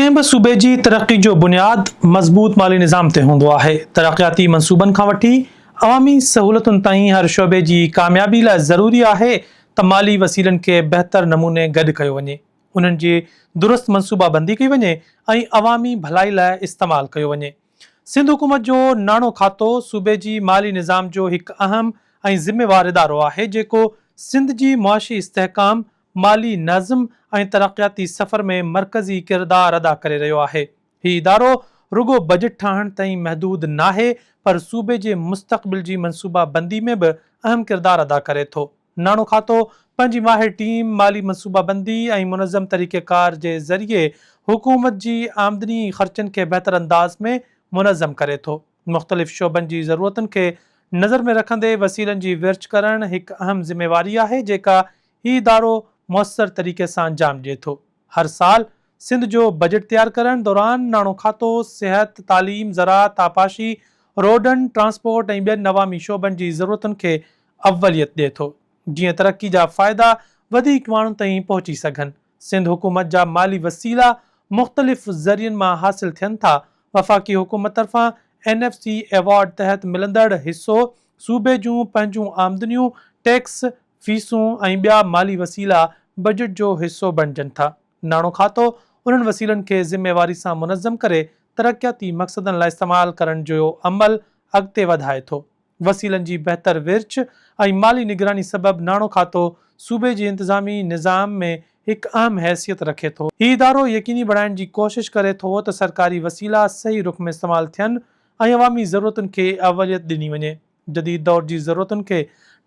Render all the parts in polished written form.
ڪنهن به صوبي جي ترقي جو بنياد مضبوط مالي نظام تي هوندو آهي. ترقياتي منصوبن کان وٺي عوامي سهولتن تائين هر شعبي جي ڪاميابي لاء ضروري آهي ته مالي وسيلن کي بهتر نموني گڏ ڪيو وڃي، انهن جي درست منصوبابندي ڪئي وڃي ۽ عوامي ڀلائي لاء استعمال ڪيو وڃي. سنڌ حڪومت جو ناڻو کاتو صوبي جي مالي نظام جو هڪ اهم ۽ ذميوار ادارو آهي، جيڪو سنڌ جي معاشي استحڪام، مالي نظم ۽ ترقياتي سفر ۾ مرڪزي ڪردار ادا ڪري رهيو آهي. هي ادارو رڳو بجيٽ ٺاهڻ تائين محدود ناهي پر صوبي جي مستقبل جي منصوبا بندي ۾ به اهم ڪردار ادا ڪري ٿو. ناڻو کاتو پنهنجي ماهر ٽيم، مالي منصوبا بندي ۽ منظم طريقيڪار جي ذريعي حڪومت جي آمدني ۽ خرچن کي بهتر انداز ۾ منظم ڪري ٿو. مختلف شعبن جي ضرورتن کي نظر ۾ رکندي وسيلن جي ورڇ ڪرڻ هڪ اهم ذميواري آهي جيڪا هي ادارو موثر طريقي سان انجام ڏئي ٿو. هر سال سنڌ جو بجيٽ تيار ڪرڻ دوران ناڻو کاتو صحت، تعليم، زراعت، آبپاشي، روڊن، ٽرانسپورٽ ۽ ٻين عوامي شعبن جي ضرورتن کي اوليت ڏئي ٿو، جيئن ترقي جا فائدا وڌيڪ ماڻهن تائين پهچي سگهن. سنڌ حڪومت جا مالي وسيلا مختلف ذريعن مان حاصل ٿين ٿا. وفاقي حڪومت طرفان اين ايف سي ايوارڊ تحت ملندڙ حصو، صوبي جون پنهنجون آمدنيون، ٽيڪس، فيسون ۽ ٻيا مالي وسيلا بجيٽ جو حصو بڻجن ٿا. ناڻو کاتو انهن وسيلن کي ذميواري سان منظم ڪري ترقياتي مقصدن لاء استعمال ڪرڻ جو عمل اڳتي وڌائي ٿو. وسيلن جي بهتر ورڇ ۽ مالي نگراني سبب ناڻو کاتو صوبي جي انتظامي نظام ۾ هڪ اهم حيثيت رکي ٿو. هي ادارو يقيني بڻائڻ جي ڪوشش ڪري ٿو ته سرڪاري وسيلا صحيح رخ ۾ استعمال ٿين ۽ عوامي ضرورتن کي اوليت ڏني وڃي. جديد دور جي ضرورتن کي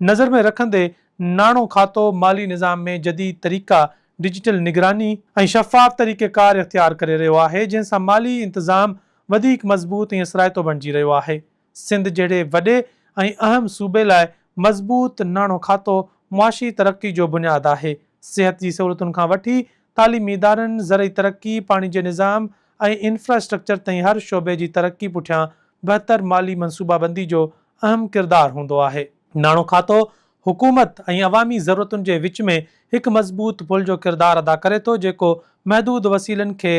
نظر ۾ رکندي ناڻو کاتو مالي نظام ۾ جديد طريقا، ڊجيٽل نگراني، ۽ شفاف طريقيڪار اختيار ڪري رهيو آهي، جنهن سان مالي انتظام وڌيڪ مضبوط ۽ اثرائتو بڻجي رهيو آهي. سنڌ جهڙي وڏي ۽ اهم صوبي لاء مضبوط ناڻو کاتو معاشي ترقي جو بنياد آهي. صحت جي سهولتن کان وٺي تعليمي ادارن، زرعي ترقي، پاڻي جي نظام ۽ انفراسٽرڪچر تائين هر شعبي جي ترقي پٺيان بهتر مالي منصوبابندي جو اهم ڪردار هوندو آهي. ناڻو کاتو حڪومت ۽ عوامي ضرورتن جي وچ ۾ هڪ مضبوط پل جو ڪردار ادا ڪري ٿو، جيڪو محدود وسيلن کي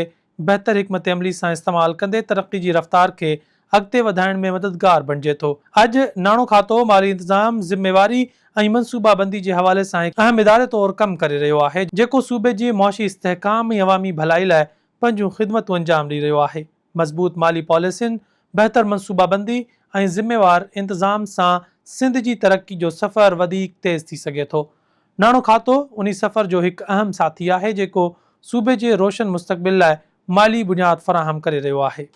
بهتر حڪمت عملي سان استعمال ڪندي ترقي جي رفتار کي اڳتي وڌائڻ ۾ مددگار بڻجي ٿو. اڄ ناڻو کاتو مالي انتظام، ذميواري ۽ منصوبابندي جي حوالي سان هڪ اهم اداري طور ڪم ڪري رهيو آهي، جيڪو صوبي جي معاشي استحڪام ۽ عوامي ڀلائي لاء پنهنجون خدمتون انجام ڏئي رهيو آهي. مضبوط مالي پاليسين، بهتر منصوبابندي ۽ ذميوار انتظام سان سنڌ جي ترقي جو سفر وڌيڪ تيز ٿي سگهي ٿو. ناڻو کاتو انهي سفر جو هڪ اهم ساٿي آهي جيڪو صوبي جي روشن مستقبل لاء مالي بنياد فراهم ڪري رهيو آهي.